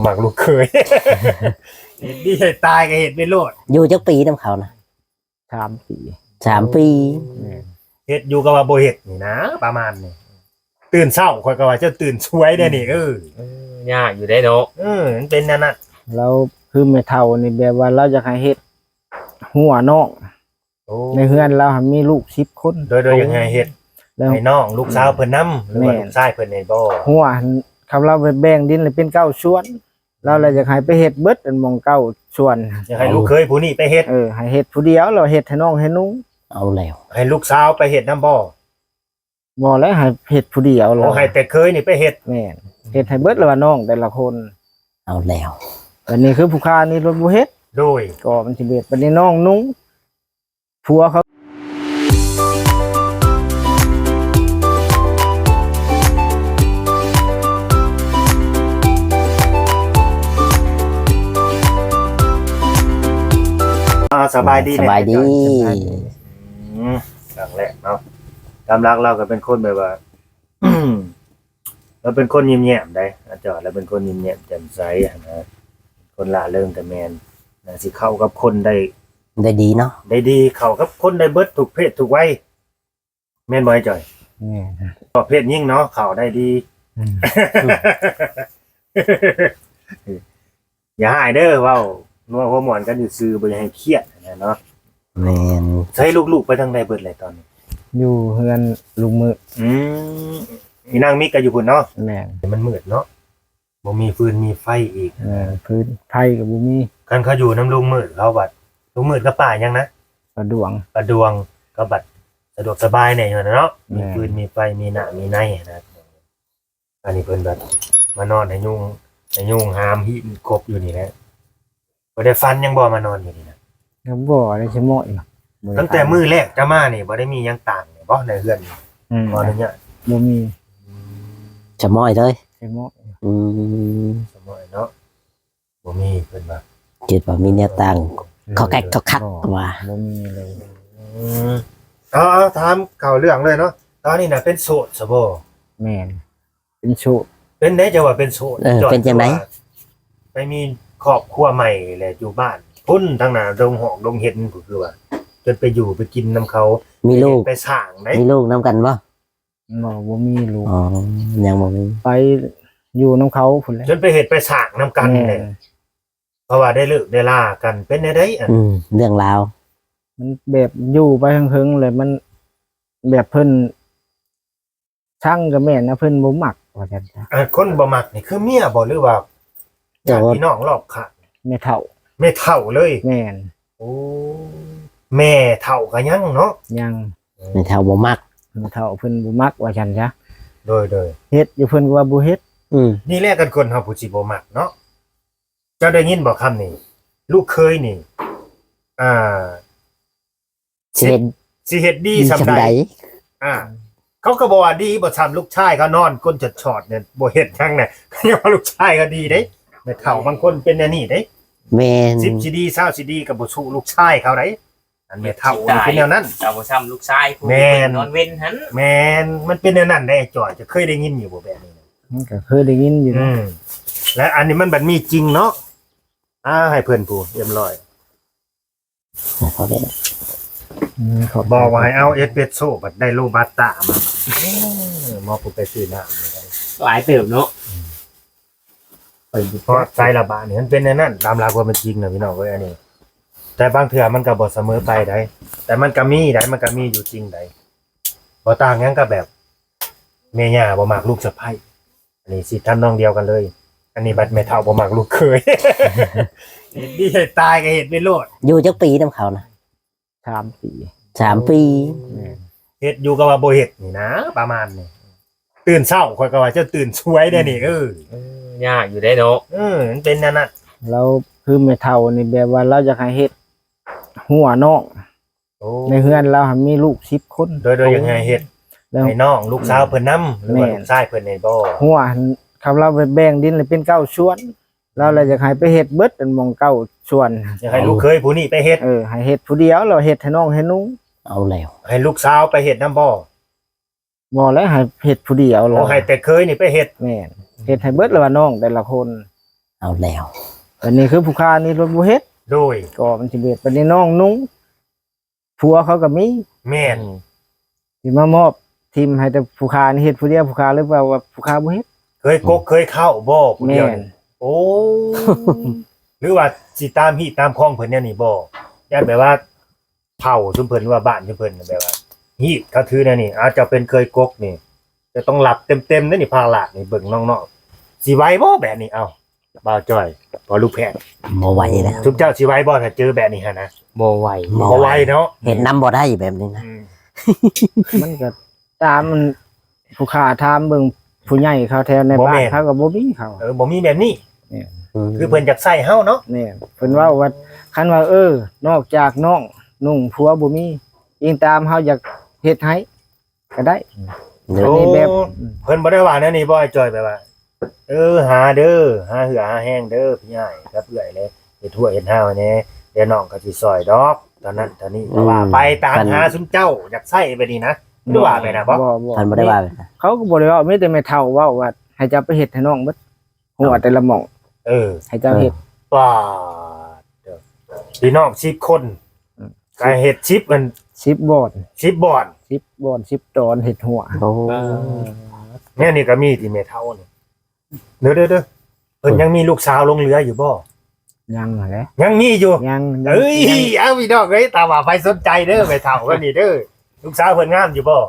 ມັກລູກເຂີຍ ເຮັດດີໃຫ້ຕາຍກໍເຮັດໄປໂລດ. ຢູ່ຈັກປີນຳເຂົານະ? ສາມປີ. ສາມປີ. ແມ່ນ. ເຮັດຢູ່ກໍວ່າບໍ່ເຮັດນີ້ນະ ປະມານນີ້. ຕື່ນເຊົ້າຂ້ອຍກໍວ່າເຈົ້າຕື່ນສວຍແດ່ນີ້. ເອີ ເອີ ຍາກຢູ່ເດ້ເນາະ. ເອີ ມັນເປັນແນວນັ້ນ. ລາວຄືແມ່ເຖົ້ານີ້ ແບບວ່າລາວຢາກໃຫ້ເຮັດຮົ້ວນ້ອງ. ໂອ້ ໃນເຮືອນລາວຫັ້ນມີລູກສິບຄົນ. ໂດຍ ໂດຍ ຢາກໃຫ້ເຮັດ ແລ້ວໃຫ້ນ້ອງລູກສາວເພິ່ນນຳ ຫຼືວ່າ ແມ່ນ ລູກຊາຍເພິ່ນນີ້ບໍ່? ຮົ້ວຫັ້ນ ຄຳລາວໄປແບ່ງດິນແລ້ວເປັນເກົ້າສ່ວນ. ລາວລະຢາກໃຫ້ໄປເຮັດເບິດອັນໝ່ອງເກົ້າສ່ວນ. ຢາກໃຫ້ລູກເຂີຍຜູ້ນີ້ໄປເຮັດ. ເອີ ໃຫ້ເຮັດຜູ້ດຽວ ແລ້ວເຮັດໃຫ້ນ້ອງໃຫ້ນຸ່ງ. ເອົາແລ້ວ. ໃຫ້ລູກສາວໄປເຮັດນຳບໍ່? ບໍ່ແລ້ວ ໃຫ້ເຮັດຜູ້ດຽວ. ໂອ້ ລະໃຫ້ແຕ່ເຂີຍນີ້ໄປເຮັດ. ແມ່ນ. ເຮັດໃຫ້ເບິດລະວ່ານ້ອງແຕ່ລະຄົນ. ເອົາແລ້ວ. ບັດນີ້ຄືຜູ້ຂ້ານີ້ລະບໍ່ເຮັດ. ໂດຍ. ກໍມັນຊິເຮັດ ບັດນີ້ນ້ອງນຸ່ງ ຜົວເຂົາ. ອ່າ ສະບາຍດີ. ສະບາຍດີ. ແມ່ນ ສະບາຍດີ. ອືມ ຄັ້ງແລກເນາະ. ຕາມຫຼັກລາວກໍເປັນຄົນແບບວ່າ ລາວເປັນຄົນຍິ້ມແຍ້ມໃດ໋ ອາຈອຍ ລາວເປັນຄົນຍິ້ມແຍ້ມແຈ່ມໃສຫັ້ນນະ ຄົນລ່າເລີງກໍແມ່ນ ໜ້າຊິເຂົ້າກັບຄົນໄດ້ ໄດ້ດີເນາະ ໄດ້ດີ ເຂົ້າກັບຄົນໄດ້ເບິດທຸກເພດທຸກໄວ ແມ່ນບໍ່ອ້າຍຈອຍ? ແມ່ນ. ກໍເພດຍິງເນາະ ເຂົ້າໄດ້ດີ. ອືມ. ຢ່າຮ້າຍເດີ ເວົ້ານົວຫົວມ່ວນກັນຊື່ໆ ບໍ່ຢາກໃຫ້ຄຽດຫັ້ນນະເນາະ. ແມ່ນ. ໃສລູກໆໄປທາງໃດເບິດແລ້ວຕອນນີ້? ຢູ່ເຮືອນລຸງມືດ. ອືມ ອີນາງມິກກໍຢູ່ພຸ້ນເນາະ? ແມ່ນ. ມັນມືດເນາະ ບໍ່ມີຟືນມີໄຟອີກ. ແມ່ນ ຟືນໄຟກໍບໍ່ມີ. ຄັນເຂົາຢູ່ນຳລຸງມືດ ເຂົາບັດ ລຸງມືດກັບປ້າຫຍັງນະ? ປ້າດວງ. ປ້າດວງ ກໍບັດສະດວກສະບາຍແດ່ຢູ່ຫັ້ນນະເນາະ. ມີ ແມ່ນ ຟືນມີໄຟ ມີນ້ຳມີໃນຫັ້ນນະ. ອັນນີ້ເພິ່ນແບບມານອນໃຫ້ຍຸງ ໃຫ້ຍຸງຫາມຫີນກົບຢູ່ນີ້ແຫຼະ. ບໍ່ໄດ້ຝັນຫຍັງບໍ່ມານອນຢູ່ນີ້ນະ? ຍັງບໍ່ໄດ້ສະເໝາະຢູ່. ຕັ້ງແຕ່ມື້ແລກຈະມານີ້ບໍ່ໄດ້ມີຫຍັງຕ່າງນີ້ບໍ່ໃນເຮືອນນີ້? ອືມ ຂໍອະນຸຍາດ. ບໍ່ມີ. ສະໝອຍເລີຍ. ສະໝອຍ. ອືມ ສະໝອຍເນາະ. ບໍ່ມີເພິ່ນວ່າ ຄິດວ່າມີແນວຕ່າງ ເອີ ເຂົາແກັກເຂົາຄັກ ບໍ່ ວ່າ ບໍ່ມີເລີຍ. ອືມ ເອົາ ເອົາ ຖາມເຂົ້າເລື່ອງເລີຍເນາະ ຕອນນີ້ນະເປັນໂສດຊະບໍ່? ແມ່ນ ເປັນໂສດ. ເປັນໄດ໋ ເຈົ້າວ່າເປັນໂສດ? ເອີ ເປັນຈັ່ງໃດ? ໄປມີຄອບຄົວໃໝ່ແລ້ວຢູ່ບ້ານພຸ້ນ ທາງໜ້າດົງຫອກດົງເຫັນພຸ້ນ ຄືວ່າ ຈົນໄປຢູ່ໄປກິນນຳເຂົາ ມີລູກ ໄປສ້າງໄດ໋. ມີລູກນຳກັນບໍ່? ບໍ່ ບໍ່ມີລູກ. ອໍ ຍັງບໍ່ມີ. ໄປຢູ່ນຳເຂົາພຸ້ນແຫຼະ ຈົນໄປເຮັດໄປສ້າງນຳກັນ. ແມ່ນ ເພາະວ່າໄດ້ເລີກໄດ້ລາກັນ. ເປັນແນວໃດອັນ ອືມ ເລື່ອງລາວ? ມັນແບບຢູ່ໄປເຖິງໆ ແລ້ວມັນແບບເພິ່ນຊັງກໍແມ່ນນະ ເພິ່ນບໍ່ມັກວ່າຊັ້ນຊະ. ອ່າ ຄົນບໍ່ມັກນີ້ຄືເມຍບໍ່ ຫຼືວ່າຍາດພີ່ນ້ອງລອບຂ້າງ? ແມ່ເຖົ້າ. ແມ່ເຖົ້າເລີຍ? ແມ່ນ. ໂອ້ ແມ່ເຖົ້າກໍຍັງເນາະ? ຍັງ. ແມ່ເຖົ້າບໍ່ມັກ. ແມ່ເຖົ້າເພິ່ນບໍ່ມັກວ່າຊັ້ນຊະ. ໂດຍໆ ເຮັດຢູ່ເພິ່ນກໍວ່າບໍ່ເຮັດ. ອືມ ນີ້ແຫຼະ ຄັນຄົນເຮົາຜູ້ຊິບໍ່ມັກເນາະ. ເຈົ້າໄດ້ຍິນບໍ່ຄຳນີ້? ລູກເຂີຍນີ້ ອ່າ ຊິເຮັດ ຊິເຮັດດີສ່ຳໃດ? ອ່າ ເຂົາກໍບໍ່ວ່າດີບໍ່ສ່ຳລູກຊາຍເຂົານອນກົ້ນຈອດໆ ນີ້ ບໍ່ເຮັດຫຍັງນະ ຍັງວ່າລູກຊາຍເຂົາດີເດ້. ແມ່ເຖົ້າບາງຄົນເປັນແນວນີ້ເດ້. ແມ່ນ. ສິບຊິດີ ຊາວຊິດີ ກໍບໍ່ສູ້ລູກຊາຍເຂົາໄດ໋. ອັນແມ່ເຖົ້ານີ້ເປັນແນວນັ້ນ ກໍບໍ່ສ່ຳລູກຊາຍຜູ້ ແມ່ນ ນອນເວັນຫັ້ນ. ແມ່ນ ມັນເປັນແນວນັ້ນເດ້ ອ້າຍຈ່ອຍ ເຈົ້າເຄີຍໄດ້ຍິນຢູ່ບໍ່ແບບນີ້? ມັນກໍເຄີຍໄດ້ຍິນຢູ່ນະ. ອືມ ແລະ ອັນນີ້ມັນບັດມີຈິງເນາະ. ອ່າ ໃຫ້ເພິ່ນຜູ້ຮຽບຮ້ອຍ ອືມ ບອກວ່າໃຫ້ເອົາເອສເປຣສໂຊ ບັດໄດ້ໂລບັດຕາມາ. ເອີ ໝໍຜູ້ໄປຊື້ນ້ຳ ຫຼາຍເຕີບເນາະ. ອືມ ໄປຮອດໃສລະບາດນີ້ ມັນເປັນແນວນັ້ນ ຕາມຫຼັກຄວາມເປັນຈິງນະພີ່ນ້ອງເອີຍ. ອັນນີ້ ແຕ່ບາງເທື່ອມັນກໍບໍ່ສະເໝີໄປໃດ໋ ແຕ່ມັນກໍມີໃດ໋ ມັນກໍມີຢູ່ຈິງໃດ໋. ບໍ່ຕ່າງຫຍັງກັບແບບແມ່ຍ່າບໍ່ມັກລູກສະໃພ້. ອັນນີ້ສິທຳນອງດຽວກັນເລີຍ. ອັນນີ້ບັດແມ່ເຖົ້າບໍ່ມັກລູກເຂີຍ ເຮັດດີໃຫ້ຕາຍກໍເຮັດໄປໂລດ. ຢູ່ຈັກປີນຳເຂົານະ? ສາມປີ. ສາມປີ. ແມ່ນ. ເຮັດຢູ່ກໍວ່າບໍ່ເຮັດນີ້ນະ ປະມານນີ້. ຕື່ນເຊົ້າຂ້ອຍກໍວ່າເຈົ້າຕື່ນສວຍແດ່ນີ້. ອືມ ເອີ ເອີ ຍາກຢູ່ເດ້ເນາະ. ເອີ ມັນເປັນແນວນັ້ນ. ລາວຄືແມ່ເຖົ້ານີ້ ແບບວ່າລາວຢາກໃຫ້ເຮັດຮົ້ວນ້ອງ. ໂອ້ ໃນເຮືອນລາວຫັ້ນມີລູກສິບຄົນ. ໂດຍໆ ຢາກໃຫ້ເຮັດ ແລ້ວໃຫ້ນ້ອງລູກສາວເພິ່ນນຳ ຫຼືວ່າ ແມ່ນ ລູກຊາຍເພິ່ນນີ້ບໍ່? ຮົ້ວຫັ້ນ ຄຳລາວໄປແບ່ງດິນແລ້ວເປັນເກົ້າສ່ວນ ລາວລະຢາກໃຫ້ໄປເຮັດເບິດອັນໝ່ອງເກົ້າສ່ວນ. ຢາກໃຫ້ລູກເຂີຍຜູ້ນີ້ໄປເຮັດ. ເອີ ໃຫ້ເຮັດຜູ້ດຽວ ແລ້ວເຮັດໃຫ້ນ້ອງໃຫ້ນຸ່ງ. ເອົາແລ້ວ. ໃຫ້ລູກສາວໄປເຮັດນຳບໍ່? ບໍ່ແລ້ວ ໃຫ້ເຮັດຜູ້ດຽວ. ໂອ້ ແລ້ວໃຫ້ແຕ່ເຂີຍນີ້ໄປເຮັດ. ແມ່ນ. ເຮັດໃຫ້ເບິດລະວ່ານ້ອງແຕ່ລະຄົນ. ເອົາແລ້ວ ອັນນີ້ຄືຜູ້ຂ້ານີ້ລົດບໍ່ເຮັດ ໂດຍ ກໍມັນຊິເບັດ ບັດນີ້ນ້ອງນຸ່ງ ຜົວເຂົາກໍມີ ແມ່ນ ອືມ ຊິມາມອບຖິ້ມໃຫ້ແຕ່ຜູ້ຂ້ານີ້ເຮັດຜູ້ດຽວ ຜູ້ຂ້າເລີຍເວົ້າວ່າຜູ້ຂ້າບໍ່ເຮັດ ເຄີຍກົກເຄີຍເຄົ້າບໍ່ຜູ້ດຽວນີ້ ແມ່ນ ໂອ້ ຫຼືວ່າຊິຕາມຮີດຕາມຄອງເພິ່ນແນວນີ້ບໍ່ ຢ້ານແບບວ່າ ເຜົ່າຊຸມເພິ່ນ ຫຼືວ່າບ້ານຊຸມເພິ່ນ ແບບວ່າຮີດເຂົາຖືແນວນີ້ ອາ ເຈົ້າເປັນເຄີຍກົກນີ້ ເຈົ້າຕ້ອງຮັບເຕັມໆເດ້ນີ້ ພາລະນີ້ ເບິ່ງນ້ອງໆ ຊິໄຫວບໍ່ແບບນີ້ ເອົ້າ ບ່າວຈ້ອຍ ພໍ່ລູກແພດ ບໍ່ໄຫວແລ້ວ ຊຸມເຈົ້າຊິໄຫວບໍ່ ຖ້າເຈີແບບນີ້ຫັ້ນນະ ບໍ່ໄຫວ ບໍ່ໄຫວເນາະ ເຮັດນຳບໍ່ໄດ້ແບບນີ້ນະ ອືມ ມັນກໍຕາມຜູ້ຂ້າຖາມເບິ່ງ ຜູ້ໃຫຍ່ເຂົາແຖວໃນ ບໍ່ແມ່ນ ບ້ານເຂົາກໍບໍ່ມີເຂົາ ເອີ ບໍ່ມີແບບນີ້ ແມ່ນ ອືມ ຄືເພິ່ນຢາກໃຊ້ເຮົາເນາະ ແມ່ນ ເພິ່ນເວົ້າວ່າ ຄັນວ່າ ເອີ ນອກຈາກນ້ອງນຸ່ງຜົວບໍ່ມີ ອີງຕາມເຮົາຢາກເຮັດໃຫ້ ກໍໄດ້ ໂອ້ ອັນນີ້ແບບ ເພິ່ນບໍ່ໄດ້ວ່າແນວນີ້ບໍ່ ອ້າຍຈ້ອຍ ແບບວ່າ ເອີ ຫາເດີ ຫາເຫື່ອຫາແຮງເດີ ພີ່ອ້າຍກັບເອື້ອຍເລີຍ ເຮັດຮົ້ວເຮັດຮາວແດ່ ດຽວນ້ອງກໍຊິຊ່ອຍດອກ ຕອນນັ້ນຕອນນີ້ ອືມ ກໍວ່າໄປຕາມຫາຊຸມເຈົ້າ ຢາກໃຊ້ແບບນີ້ນະ ບໍ່ ຫຼືວ່າແບບນັ້ນບໍ່ ບໍ່ ບໍ່ ເພິ່ນບໍ່ໄດ້ວ່າແບບນັ້ນ ເຂົາກໍບໍ່ໄດ້ເວົ້າ ມີແຕ່ແມ່ເຖົ້າເວົ້າວ່າ ໃຫ້ເຈົ້າໄປເຮັດໃຫ້ນ້ອງເບິດ ຫົວແຕ່ລະໝ່ອງ ເອີ ໃຫ້ເຈົ້າເຮັດ ປາດເດີ ພີ່ນ້ອງສິບຄົນ ອືມ ກະເຮັດສິບອັນ ສິບບ່ອນ ສິບບ່ອນ ສິບບ່ອນ ສິບຕອນເຮັດຫົວ ໂອ້ ແນວນີ້ກໍມີຕິແມ່ເຖົ້ານີ້ ເດີໆໆ ເພິ່ນຍັງມີລູກສາວຫຼົງເຫຼືອຢູ່ບໍ່? ຍັງຫັ້ນແຫຼະ ຍັງມີຢູ່ ຍັງ ເອີຍ ຍັງ ເອົາ ພີ່ນ້ອງເອີຍ ຖ້າວ່າໃຜສົນໃຈເດີ ແມ່ເຖົ້າຄົນນີ້ເດີ ລູກສາວເພິ່ນງາມຢູ່ບໍ່?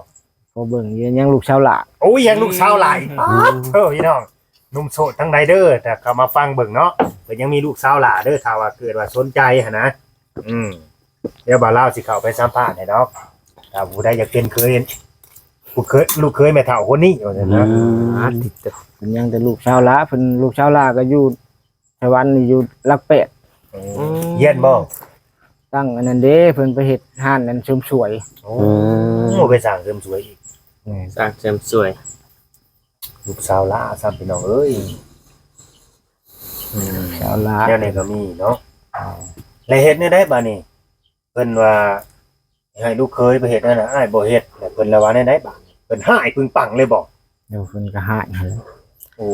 ພໍເບິ່ງຢູ່ ຍັງລູກສາວຫຼ້າ ໂອ້ຍ ຍັງລູກສາວຫຼ້າອີກ ອືມ ປາດໂທ້ ພີ່ນ້ອງ ໜຸ່ມໂສດທັງໃດເດີ ຖ້າເຂົ້າມາຟັງເບິ່ງເນາະ ເພິ່ນຍັງມີລູກສາວຫຼ້າເດີ ຖ້າວ່າເກີດວ່າສົນໃຈຫັ້ນນະ ອືມ ດຽວບ່າວລາວຊິເຂົ້າໄປສຳພາດໃຫ້ດອກ ຖ້າຜູ້ໃດຢາກເປັນເຄີຍ ຜູ້ເຄີຍ ລູກເຄີຍແມ່ເຖົ້າຄົນນີ້ ວ່າຊັ້ນນະ ອືມ ເພິ່ນຍັງແຕ່ລູກສາວຫຼ້າ ເພິ່ນລູກສາວຫຼ້າກໍຢູ່ ສະຫວັນນີ້ຢູ່ຫຼັກແປດ ອືມ ຮຽນບໍ່? ຕັ້ງອັນນັ້ນເດ້ ເພິ່ນໄປເຮັດຮ້ານອັນເສີມສວຍ ໂອ້ ອືມ ໂອ້ ໄປສ້າງເສີມສວຍອີກ ແມ່ນ ສ້າງເສີມສວຍ ລູກສາວຫຼ້າຊ້ຳ ພີ່ນ້ອງເອີຍ ອືມ ສາວຫຼ້າ ແນວນີ້ກໍມີເນາະ ອ່າ ແລ້ວເຮັດແນວໃດບາດນີ້? ເພິ່ນວ່າໃຫ້ລູກເຂີຍໄປເຮັດນັ້ນນະ ອ້າຍບໍ່ເຮັດ ແລ້ວເພິ່ນລະວ່າແນວໃດບາດນີ້? ເພິ່ນຮ້າຍປຶງປັງເລີຍບໍ່? ໂດຍ ເພິ່ນກໍຮ້າຍຫັ້ນແຫຼະ ໂອ້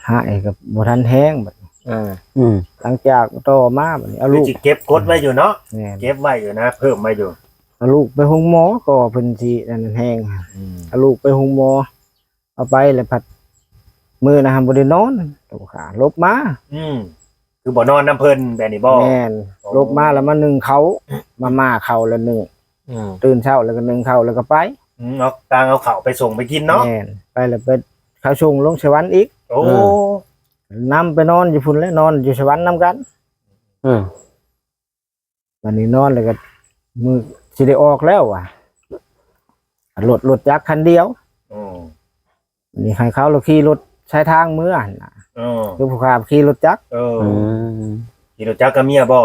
ຮ້າຍກໍບໍ່ທັນແຮງບັດນີ້ ເອີ ອືມ ຫຼັງຈາກຕໍ່ມາບັດນີ້ ເອົາລູກ ຄືຊິເກັບກົດໄວ້ຢູ່ເນາະ ແມ່ນ ເກັບໄວ້ຢູ່ນະ ເພີ່ມໄວ້ຢູ່ ເອົາລູກໄປໂຮງໝໍ ກໍເພິ່ນຊິອັນນັ້ນແຮງ ອືມ ເອົາລູກໄປໂຮງໝໍ ເອົາໄປແລ້ວພັດ ມື້ນະຫັ້ນບໍ່ໄດ້ນອນ ຕົວຂາຫຼົບມາ ອືມ ຄືບໍ່ນອນນຳເພິ່ນແບບນີ້ບໍ່? ແມ່ນ ໂອ້ ຫຼົບມາແລ້ວມາໜຶ້ງເຂົ້າ ມາມ່າເຂົ້າແລ້ວໜຶ້ງ ອືມ ຕື່ນເຊົ້າແລ້ວກໍໜຶ້ງເຂົ້າແລ້ວກໍໄປ ອືມ ເອົາຕ່າງເອົາເຂົ້າໄປສົ່ງໄປກິນເນາະ ແມ່ນ ໄປແລ້ວໄປເຂົ້າສົ່ງລົງສະຫວັນອີກ ໂອ້ ອືມ ນຳໄປນອນຢູ່ພຸ້ນແຫຼະ ນອນຢູ່ສະຫວັນນຳກັນ ອືມ ບັດນີ້ນອນແລ້ວກໍມື້ຊິໄດ້ອອກແລ້ວວ່າ ລົດ ລົດຈັກຄັນດຽວ ອືມ ນີ້ໃຫ້ເຂົາລະຂີ່ລົດສາຍທາງເມືອຫັ້ນນະ ເອີ ຄືຜູ້ຂ້າຂີ່ລົດຈັກ ເອີ ອືມ ຂີ່ລົດຈັກກັບເມຍບໍ່?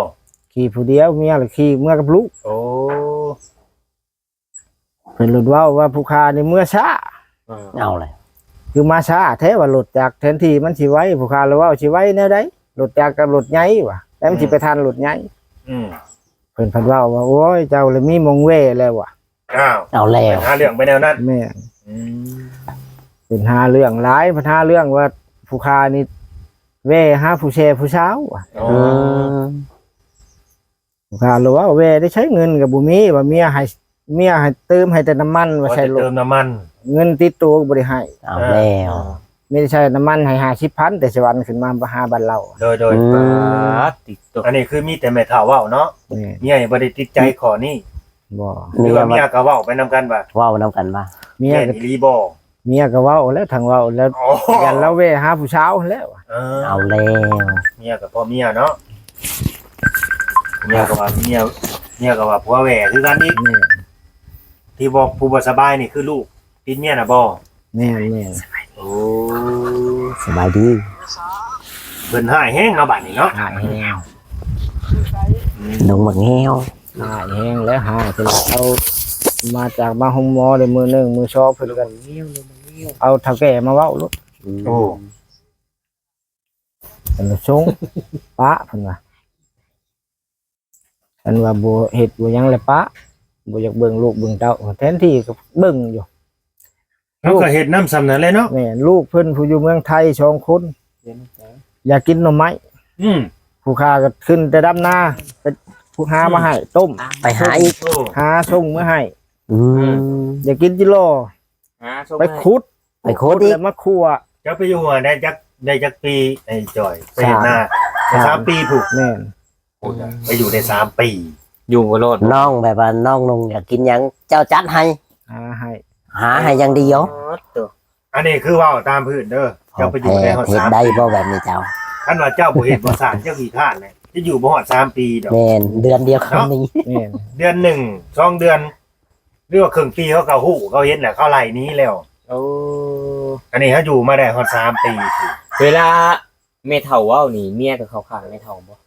ຂີ່ຜູ້ດຽວ ເມຍລະຂີ່ເມືອກັບລູກ ໂອ້ ເພິ່ນລະເວົ້າວ່າຜູ້ຂ້ານີ້ເມືອຊ້າ ເອີ ເອົາແຫຼະ ຄືມາຊ້າແທ້ວ່າລົດຈັກ ແທນທີ່ມັນຊິໄວ ຜູ້ຂ້າລະເວົ້າຊິໄວແນວໃດ ລົດຈັກກັບລົດໃຫຍ່ວ່າ ແລ້ວມັນຊິ ອືມ ໄປທັນລົດໃຫຍ່ ອືມ ເພິ່ນພັດເວົ້າວ່າ ໂອ້ຍ ເຈົ້າລະມີໝ່ອງແວ່ແລ້ວວ່າ ອ້າວ ເອົາແລ້ວ ໄປຫາເລື່ອງໄປແນວນັ້ນ ແມ່ນ ອືມ ເປັນຫາເລື່ອງຫຼາຍ ບັນຫາເລື່ອງວ່າຜູ້ຂ້ານີ້ແວ່ຫາຜູ້ແຊຜູ້ສາວ ອໍ ເອີ ຜູ້ຂ້າລະເວົ້າ ແວ່ໄດ້ໃຊ້ເງິນກໍບໍ່ມີ ວ່າເມຍໃຫ້ ເມຍໃຫ້ເຕີມໃຫ້ແຕ່ນ້ຳມັນ ວ່າໃສ່ລົດ ເຕີມນ້ຳມັນ ເງິນຕິດໂຕກໍບໍ່ໄດ້ໃຫ້ ເອົາແລ້ວ ເອີ ມີແຕ່ໃຊ້ນ້ຳມັນໃຫ້ຫ້າສິບພັນ ແຕ່ສະຫວັນຂຶ້ນມາຫາບ້ານເຮົາ ໂດຍໆ ອືມ ປາດຕິດໂຕ ອັນນີ້ຄືມີແຕ່ແມ່ເຖົ້າເວົ້າເນາະ ແມ່ນ ເມຍບໍ່ໄດ້ຕິດໃຈຂໍ້ນີ້ ບໍ່ ຫຼືວ່າເມຍກໍເວົ້າໄປນຳກັນວ່າ ເວົ້ານຳກັນວ່າ ເມຍ ແມ່ນອີ່ຫຼີບໍ່? ເມຍກໍເວົ້າແລ້ວ ທັງເວົ້າແລ້ວ ອໍ ຢ້ານລາວແວ່ຫາຜູ້ສາວຫັ້ນແຫຼະ ເອີ ເອົາແລ້ວ ເມຍກໍພໍ່ເມຍເນາະ ເມຍກໍວ່າເມຍ ເມຍກໍວ່າຜົວແວ່ຄືກັນອີກ ແມ່ນ ທີ່ບໍ່ ຜູ້ບໍ່ສະບາຍນີ້ຄືລູກຕິດເມຍນະບໍ່? ແມ່ນໆ ໂອ້ ສະບາຍດີ ເພິ່ນຮ້າຍແຮງເນາະບາດນີ້ເນາະ ຮ້າຍແຮງ ອືມ ດົງບັກແງວ ຮ້າຍແຮງແລ້ວ ຮ້າຍເພິ່ນເອົາມາຈາກມາໂຮງໝໍໄດ້ມື້ໜຶ່ງມື້ສອງ ເພິ່ນກໍເອົາເຖົ້າແກ່ມາເວົ້າໂລດ ອືມ ໂອ້ ເພິ່ນລະສົ່ງປະ ເພິ່ນວ່າ ເພິ່ນວ່າບໍ່ເຮັດບໍ່ຫຍັງແລ້ວປະ ບໍ່ຢາກເບິ່ງລູກເບິ່ງເຕົ້າ ແທນທີ່ກໍເບິ່ງຢູ່ ເຮົາກໍເຮັດນຳສ່ຳນັ້ນແຫຼະເນາະ ແມ່ນ ລູກເພິ່ນຜູ້ຢູ່ເມືອງໄທສອງຄົນ ຢາກກິນໜໍ່ໄມ້ ອືມ ຜູ້ຂ້າກໍຂຶ້ນແຕ່ດຳນາ ໄປຫາມາໃຫ້ຕົ້ມ ໄປຫາອີກ ໂອ້ ຫາສົ່ງມາໃຫ້ ອືມ ຢາກກິນຈິລໍ ຫາສົ່ງ ໄປ ມາໃຫ້ ຂຸດ ໄປຂຸດອີກ ແລ້ວມາຂົ້ວ ເຈົ້າໄປຢູ່ຫັ້ນໄດ້ຈັກ ໄດ້ຈັກປີ ໄອ້ຈອຍ ໄປເຮັດນາ ສາມ ສາມປີພຸ້ນ ແມ່ນ ພຸ້ນນະ ໄປຢູ່ໄດ້ສາມປີ ຢູ່ບໍ່ລອດ ນ້ອງແບບວ່ານ້ອງນຸ່ງຢາກກິນຫຍັງ ເຈົ້າຈັດໃຫ້ ຫາໃຫ້ ຫາໃຫ້ຢ່າງດຽວ ອໍ ໂຕ ອັນນີ້ຄືເວົ້າຕາມພື້ນເດີ ເຈົ້າໄປຢູ່ໄດ້ຮອດສາມປີ ເຮັດໄດ້ບໍ່ແບບນີ້ເຈົ້າ? ຄັນວ່າເຈົ້າບໍ່ເຮັດບໍ່ສ້າງ ເຈົ້າຂີ້ຄ້ານແຫຼະ ຈະຢູ່ບໍ່ຮອດສາມປີດອກ ແມ່ນ ເດືອນດຽວກໍໜີ ເນາະ ແມ່ນ ເດືອນໜຶ່ງ ສອງເດືອນ ຫຼືວ່າເຄິ່ງປີ ເຂົາກໍຮູ້ ເຂົາເຫັນແລ້ວ ເຂົາໄລ່ໜີແລ້ວ ໂອ້ ອັນນີ້ເຮົາຢູ່ມາໄດ້ຮອດສາມປີ ເວລາແມ່ເຖົ້າເວົ້ານີ້ ເມຍກໍເຂົ້າຂ້າງແມ່ເຖົ້າບໍ່?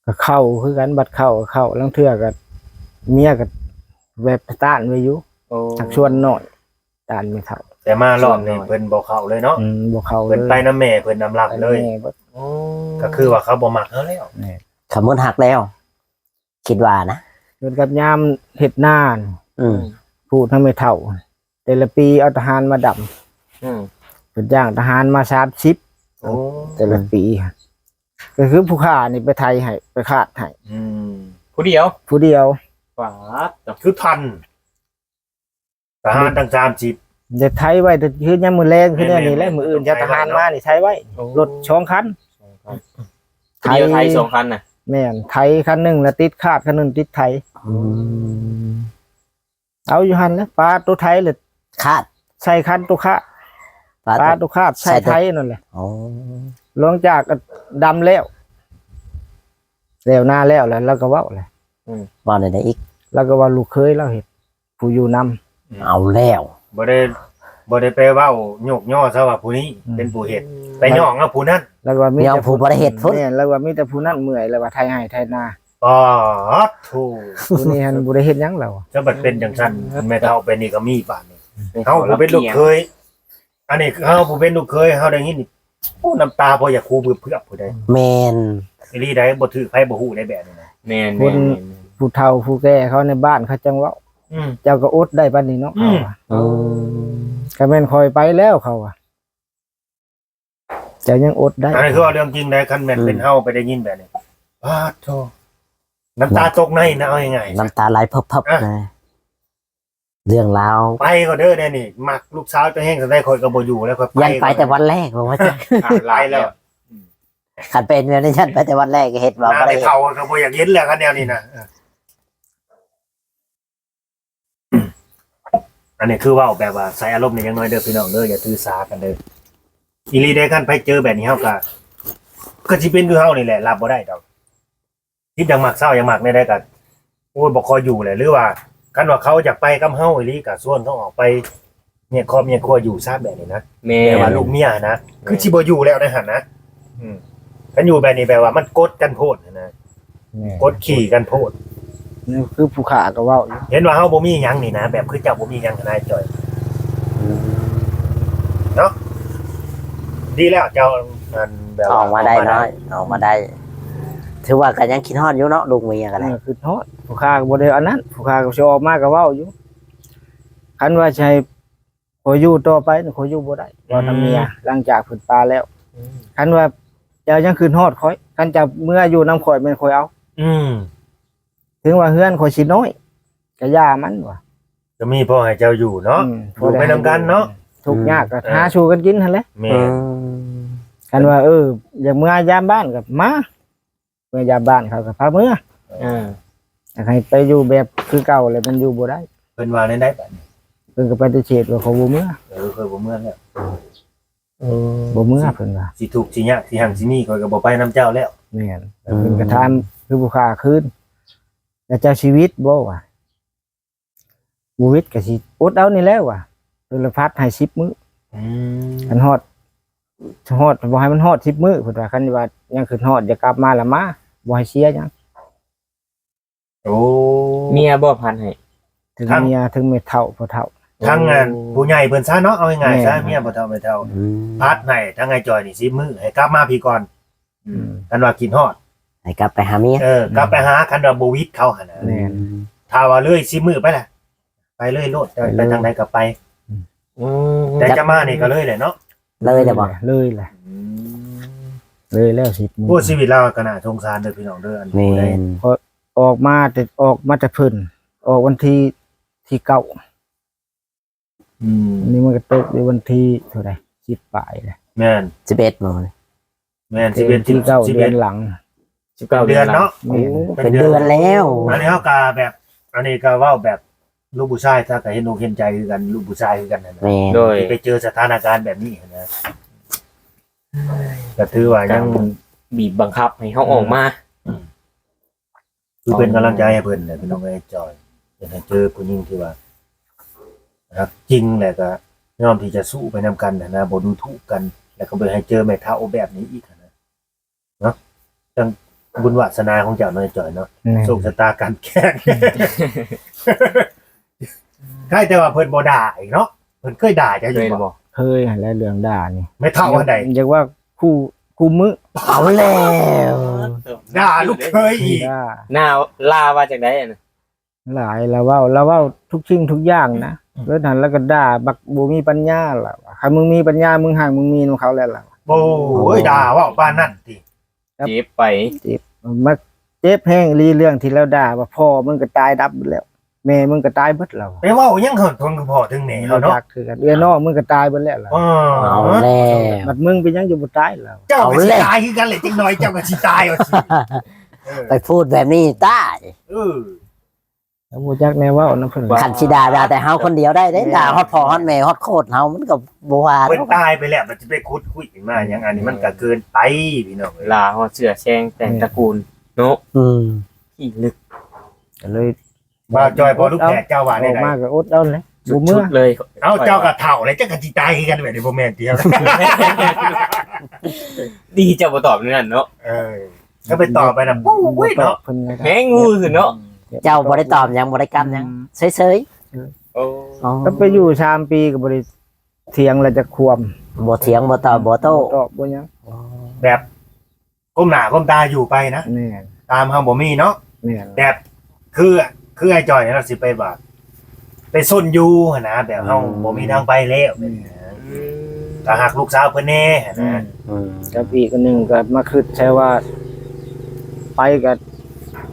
ກໍເຂົ້າຄືກັນ ບັດເຂົ້າກໍເຂົ້າ ລາງເທື່ອກໍເມຍກໍແບບຕ້ານໄວ້ຢູ່ ໂອ້ ຫາກສ່ວນໜ້ອຍ ຕ້ານແມ່ເຖົ້າ ແຕ່ມາລອບນີ້ເພິ່ນບໍ່ເຂົ້າເລີຍເນາະ ອືມ ບໍ່ເຂົ້າເລີຍ ເພິ່ນໄປນຳແມ່ເພິ່ນນຳຫຼັງເລີຍ ໄປນຳແມ່ເບິດ ໂອ້ ກໍຄືວ່າເຂົາບໍ່ມັກເຮົາແລ້ວ ແມ່ນ ເຂົາໝົດຮັກແລ້ວ ຄິດວ່ານະ ເຖິງກັບຍາມເຮັດນາ ອືມ ຜູ້ທຳແມ່ເຖົ້າ ແຕ່ລະປີເອົາທະຫານມາດຳ ອືມ ເພິ່ນຈ້າງທະຫານມາສາມສິບ ໂອ້ ແຕ່ລະປີ ກໍຄືຜູ້ຂ້ານີ້ໄປໄຖໃຫ້ ໄປຄາດໃຫ້ ອືມ ຜູ້ດຽວ ຜູ້ດຽວ ປາດ ຄືທັນ ທະຫານຕັ້ງສາມສິບ ໄດ້ໄຖໄວ້ ຄືຍາມມື້ແລງ ຄືແນວນີ້ແຫຼະ ມື້ອື່ນຈະທະຫານມານີ້ໄຖໄວ້ ໂອ້ ລົດສອງຄັນ ສອງຄັນ ຜູ້ດຽວໄຖສອງຄັນນະ ແມ່ນ ໄຖຄັນໜຶ່ງລະຕິດຄາດ ຄັນໜຶ່ງຕິດໄຖ ອືມ ເອົາຢູ່ຫັ້ນແຫຼະ ປາໂຕໄຖລະຄາດ ໃສ່ຄັນໂຕຄາດ ປາໂຕຄາດໃສ່ໄຖນັ້ນແຫຼະ ອໍ ຫຼັງຈາກດຳແລ້ວ ແລ້ວນາແລ້ວ ແລ້ວລາວກໍເວົ້າແຫຼະ ອືມ ເວົ້າແນວໃດອີກ? ລາວກໍວ່າລູກເຂີຍລາວເຮັດ ຜູ້ຢູ່ນຳ ເອົາແລ້ວ ບໍ່ໄດ້ ບໍ່ໄດ້ໄປເວົ້າຍົກຍໍຊະວ່າຜູ້ນີ້ ອືມ ເປັນຜູ້ເຮັດ ໄປຍ້ອງເອົາຜູ້ນັ້ນ ລາວວ່າມີແຕ່ຜູ້ບໍ່ໄດ້ເຮັດພຸ້ນ ແມ່ນ ລາວວ່າມີແຕ່ຜູ້ນັ້ນເມື່ອຍ ລາວວ່າໄຖໄຮ່ໄຖນາ ປາດໂທ້ ຜູ້ນີ້ຫັ້ນບໍ່ໄດ້ເຮັດຫຍັງລາວ ຈະບັດເປັນຈັ່ງຊັ້ນ ແມ່ເຖົ້າໄປນີ້ກໍມີບາດນີ້ ເຮົາຜູ້ເປັນລູກເຂີຍ ອັນນີ້ເຮົາຜູ້ເປັນລູກເຂີຍ ເຮົາໄດ້ຍິນນີ້ ໂອ້ ນ້ຳຕາພໍຢາກຄູບືບເຜືອບພຸ້ນເດ້ ແມ່ນ ອີ່ຫຼີໃດ ບໍ່ຖືກໃຜບໍ່ຮູ້ໄດ້ແບບນີ້ນະ ແມ່ນໆ ຄົນ ແມ່ນໆ ຜູ້ເຖົ້າຜູ້ແກ່ເຂົາໃນບ້ານເຂົາຈັ່ງເວົ້າ ອືມ ເຈົ້າກໍອົດໄດ້ປານນີ້ເນາະ ອືມ ເຂົາວ່າ ອືມ ຄັນແມ່ນຂ້ອຍໄປແລ້ວ ເຂົາວ່າ ເຈົ້າຍັງອົດໄດ້ ອັນນີ້ຄືວ່າເລື່ອງຈິງໃດ໋ ຄັນແມ່ນ ອືມ ເປັນເຮົາໄປໄດ້ຍິນແບບນີ້ ປາດໂທ້ ນ້ຳຕາຕົກໃນນະ ເອົາງ່າຍໆ ນ້ຳຕາໄຫຼເພີບໆ ອ່ະ ນະ ເລື່ອງລາວ ໄປກໍເດີແນວນີ້ ມັກລູກສາວເຈົ້າແຮງສ່ຳໃດ ຂ້ອຍກໍບໍ່ຢູ່ແລ້ວ ຂ້ອຍໄປ ຢ້ານໄປແຕ່ວັນແລກ ວ່າຊັ້ນ ອ່າ ຫຼາຍແລ້ວ ຄັນເປັນແບບນີ້ ຢ້ານໄປແຕ່ວັນແລກ ເຮັດວ່າບໍ່ໄດ້ ແມ່ເຖົ້າກໍບໍ່ຢາກເຫັນແລ້ວ ຄັນແນວນີ້ນະ ອັນນີ້ຄືເວົ້າແບບວ່າໃສ່ອາລົມນີ້ ຢ່າງໜ້ອຍເດີພີ່ນ້ອງເດີ ຢ່າຖືສາກັນເດີ ອີ່ຫຼີເດ້ ຄັນໃຜເຈີແບບນີ້ ເຮົາກໍ ກໍຊິເປັນຄືເຮົານີ້ແຫຼະ ຮັບບໍ່ໄດ້ດອກ ຄິດຢາກມັກເຊົາຢາກມັກແນວໃດກໍ ໂອ້ຍ ບໍ່ຂໍຢູ່ແຫຼະ ຫຼືວ່າຄັນວ່າເຂົາຢາກໄປກັບເຮົາອີ່ຫຼີກໍຊວນເຂົາອອກໄປແຍກຄອບແຍກຄົວຢູ່ຊະ ແບບນີ້ນະ ແມ່ນ ແບບວ່າລູກເມຍນະ ແມ່ນ ຄືຊິບໍ່ຢູ່ແລ້ວໃນຫັ້ນນະ ອືມ ຄັນຢູ່ແບບນີ້ແບບວ່າມັນກົດກັນໂພດຫັ້ນນະ ແມ່ນ ກົດຂີ່ກັນໂພດ ນີ້ຄືຜູ້ຂ້າກໍເວົ້າຢູ່ ເຫັນວ່າເຮົາບໍ່ມີຫຍັງນີ້ນະ ແບບຄືເຈົ້າບໍ່ມີຫຍັງນາຍຈ່ອຍ ອືມ ເນາະ ດີແລ້ວເຈົ້າ ອັນ ແບບວ່າອອກມາໄດ້ ອອກມາໄດ້ ເນາະ ອອກມາໄດ້ ຖືວ່າກໍຍັງຄິດຮອດຢູ່ເນາະ ລູກເມຍກໍໄດ້ ເອີ ຄິດຮອດ ຜູ້ຂ້າກໍບໍ່ໄດ້ອັນນັ້ນ ຜູ້ຂ້າກໍຊິອອກມາກໍເວົ້າຢູ່ ຄັນວ່າຊິໃຫ້ຂ້ອຍຢູ່ຕໍ່ໄປນີ້ ຂ້ອຍຢູ່ບໍ່ໄດ້ ເວົ້ານຳເມຍ ອືມ ຫຼັງຈາກເພິ່ນປາແລ້ວ ອືມ ຄັນວ່າເຈົ້າຍັງຄິດຮອດຂ້ອຍ ຄັນເຈົ້າເມືອຢູ່ນຳຂ້ອຍແມ່ນຂ້ອຍເອົາ ອືມ ເຖິງວ່າເຮືອນຂ້ອຍຊິນ້ອຍ ກະຢ່າມັນວ່າ ກໍມີພໍໃຫ້ເຈົ້າຢູ່ເນາະ ອືມ ຢູ່ໄປນຳກັນເນາະ ທຸກຍາກກໍ ເອີ ຫາສູ່ກັນກິນຫັ້ນແຫຼະ ແມ່ນ ອືມ ຄັນວ່າ ເອີ ຢາກເມືອຍາມບ້ານກໍມາ ເມືອຍາມບ້ານເຂົາກໍພາເມືອ ເອີ ຢາກໃຫ້ໄປຢູ່ແບບຄືເກົ່າແລ້ວມັນຢູ່ບໍ່ໄດ້ ເພິ່ນວ່າແນວໃດບາດນີ້ ເພິ່ນກໍປະຕິເສດວ່າເຂົາບໍ່ເມືອ ເອີ ຂ້ອຍບໍ່ເມືອແລ້ວ ເອີ ບໍ່ເມືອ ຊິ ເພິ່ນວ່າ ຊິທຸກຊິຍາກຊິຮັ່ງຊິມີ ຂ້ອຍກໍບໍ່ໄປນຳເຈົ້າແລ້ວ ແມ່ນ ອືມ ເພິ່ນກໍຖາມຄືຜູ້ຂ້າຄືນ ແລ້ວເຈົ້າຊີວິດບໍ່ວ່າ ບໍ່ວິດກໍຊິອົດເອົານີ້ແຫຼະວ່າ ເພິ່ນລະພັດໃຫ້ສິບມື້ ອືມ ຄັນຮອດ ຮອດ ບໍ່ໃຫ້ມັນຮອດສິບມື້ ເພິ່ນວ່າ ຄັນວ່າຍັງຄິດຮອດຢາກກັບມາລະມາ ບໍ່ໃຫ້ເສຍຫຍັງ ໂອ້ ເມຍບໍ່ພັດໃຫ້ ເຖິງເມຍ ເຖິງແມ່ເຖົ້າ ພໍ່ເຖົ້າ ທັງອັນ ຜູ້ໃຫຍ່ເພິ່ນຊະເນາະ ເອົາງ່າຍໆຊະ ແມ່ນ ເມຍພໍ່ເຖົ້າແມ່ເຖົ້າ ອືມ ພັດໃຫ້ທັງອ້າຍຈ່ອຍນີ້ສິບມື້ ໃຫ້ກັບມາພີ້ກ່ອນ ອືມ ຄັນວ່າຄິດຮອດ ໃຫ້ກັບໄປຫາເມຍ ເອີ ກັບໄປຫາ ຄັນວ່າບໍ່ວິດເຂົາຫັ້ນນະ ແມ່ນ ຖ້າວ່າເລີຍສິບມື້ໄປລະ ໄປເລີຍໂລດ ໄປເລີຍ ໄປທາງໃດກໍໄປ ອືມ ແຕ່ຈະມານີ້ກໍເລີຍແຫຼະເນາະ ເລີຍແລ້ວບໍ່ ເລີຍແຫຼະ ອືມ ເລີຍແລ້ວສິບມື້. ໂອ້ ຊີວິດລາວກໍໜ້າສົງສານເດີພີ່ນ້ອງເດີ. ອັນ ແມ່ນ ເພາະອອກມາແຕ່ ອອກມາແຕ່ເພິ່ນ ອອກວັນທີ ທີເກົ້າ. ອືມ ນີ້ມັນກໍຕົກຢູ່ວັນທີເທົ່າໃດ ສິບປາຍແລ້ວ. ແມ່ນ ສິບເອັດບໍ່? ແມ່ນ ສິບເອັດ ທີເກົ້າ ສິບເອັດ ເດືອນຫຼັງ ສິບເກົ້າ ເດືອນເນາະ. ໂອ້ ເປັນເດືອນແລ້ວ. ອັນນີ້ເຮົາກໍແບບ ອັນນີ້ກໍເວົ້າແບບລູກຜູ້ຊາຍ ຖ້າກໍເຫັນອົກເຫັນໃຈຄືກັນ ລູກຜູ້ຊາຍຄືກັນຫັ້ນນະ. ແມ່ນ ໂດຍ ທີ່ໄປເຈີສະຖານະການແບບນີ້ຫັ້ນນະ ກໍຖືວ່າຍັງ ການບີບບັງຄັບໃຫ້ເຮົາອອກມາ. ອືມ ຄືເປັນກຳລັງໃຈໃຫ້ເພິ່ນແຫຼະ ພີ່ນ້ອງເອີຍ. ຈອຍ ຢາກໃຫ້ເຈີຜູ້ຍິງທີ່ວ່າຮັກຈິງ ແລະກໍຍອມທີ່ຈະສູ້ໄປນຳກັນຫັ້ນນະ ບໍ່ດູຖູກກັນ ແລະກໍບໍ່ໃຫ້ເຈີແມ່ເຖົ້າແບບນີ້ອີກຫັ້ນນະ ເນາະ. ຈັ່ງບຸນວາສະໜາຂອງເຈົ້າເນາະ ຈອຍເນາະ. ແມ່ນ ໂຊກຊະຕາການແຂ່ງ ໃຄ່ແຕ່ວ່າເພິ່ນບໍ່ດ່າອີກເນາະ. ເພິ່ນເຄີຍດ່າເຈົ້າຢູ່ບໍ່? ເຄີຍຫັ້ນແຫຼະ ເລື່ອງດ່ານີ້ ແມ່ເຖົ້າອັນໃດ ຢາກວ່າຄູ່ ຄູ່ມື້. ເອົາແລ້ວ ດ່າລູກເຂີຍອີກ. ດ່າ ໜ້າລາວ່າຈັ່ງໃດຫັ້ນນະ? ຫຼາຍ ລາວເວົ້າ ລາວເວົ້າທຸກສິ່ງທຸກຢ່າງນະ. ອືມ ເລີຍນັ້ນລາວກໍດ່າບັກບໍ່ມີປັນຍາລະວ່າ ຄັນມຶງມີປັນຍາ ມຶງຮັ່ງມຶງມີນຳເຂົາແລ້ວລະ. ໂອ້ຍ ດ່າເວົ້າປານນັ້ນຕິ? ເຈັບໄປ ເຈັບ ມັກເຈັບແຮງອີ່ຫຼີ ເລື່ອງທີ່ລາວດ່າວ່າ ພໍ່ມຶງກໍຕາຍດັບໝົດແລ້ວ ແມ່ມຶງກໍຕາຍເບິດແລ້ວ. ໄປເວົ້າຫຍັງເຖິງພໍ່ເຖິງແມ່ເຮົາເນາະ? ບໍ່ຈັກຄືກັນ ເອື້ອຍນ້ອງມຶງກໍຕາຍເບິດແລ້ວລະ. ເອີ ເອົາແລ້ວ ບັດມຶງເປັນຫຍັງຈຶ່ງບໍ່ຕາຍລະ? ເຈົ້າກໍຊິຕາຍຄືກັນແຫຼະ ຈັກໜ່ອຍເຈົ້າກໍຊິຕາຍວ່າຊີ້. ເອີ ໄປພູດແບບນີ້ຕາຍ. ເອີ ບໍ່ຈັກແນວເວົ້ານຳເພິ່ນ. ຄັນຊິດ່າ ດ່າແຕ່ເຮົາຄົນດຽວໄດ້ເດ້. ແມ່ນ ດ່າຮອດພໍ່ຮອດແມ່ຮອດໂຄດເຮົາ ມັນກໍບໍ່ວ່າ. ເພິ່ນຕາຍໄປແລ້ວ ມັນຊິໄປຂຸດຄຸຍມາຫຍັງ? ອັນນີ້ມັນກໍເກີນໄປພີ່ນ້ອງເອີຍ. ລາຮອດເຊື້ອແຊງແຕ່ງຕະກູນເນາະ. ອືມ ຂີ້ລຶກ ກໍເລີຍ ບ່າວຈອຍ ພໍ່ລູກແພດ ເຈົ້າວ່າແນວໃດ? ອອກມາກໍອົດເອົາແຫຼະ ບໍ່ເມືອເລີຍ. ເອົາ ເຈົ້າກໍເຖົ້າແລ້ວ ເຈົ້າກໍຊິຕາຍຄືກັນແບບນີ້ ບໍ່ແມ່ນຕິ? ດີເຈົ້າບໍ່ຕອບແນວນັ້ນເນາະ. ເອີ ກໍໄປຕອບໄປນຳ ບໍ່ຕອບເນາະ ເພິ່ນກໍແຮງງູຂຶ້ນເນາະ. ເຈົ້າບໍ່ໄດ້ຕອບຫຍັງ ບໍ່ໄດ້ກັບຫຍັງ ອືມ ເສີຍໆ. ໂອ້ ກໍໄປຢູ່ສາມປີກໍບໍ່ໄດ້ຖຽງລະຈັກຄວາມ ບໍ່ຖຽງ ບໍ່ຕອບ ບໍ່ໂຕ້ ບໍ່ຕອບບໍ່ຫຍັງ. ອໍ ແບບ ກົ້ມໜ້າກົ້ມຕາຢູ່ໄປນະ. ແມ່ນ ຕາມເຮົາບໍ່ມີເນາະ. ແມ່ນ ແບບຄື ຄືອ້າຍຈ່ອຍນີ້ລາວຊິໄປວ່າ ໄປຊົນຢູ່ຫັ້ນນະ ແບບເຮົາ ອືມ ບໍ່ມີທາງໄປແລ້ວ. ອືມ ກໍຮັກລູກສາວເພິ່ນແດ່ຫັ້ນນະ. ອືມ ອືມ ກັບອີກອັນໜຶ່ງກໍມາຄິດໃສ່ວ່າ ໄປກໍ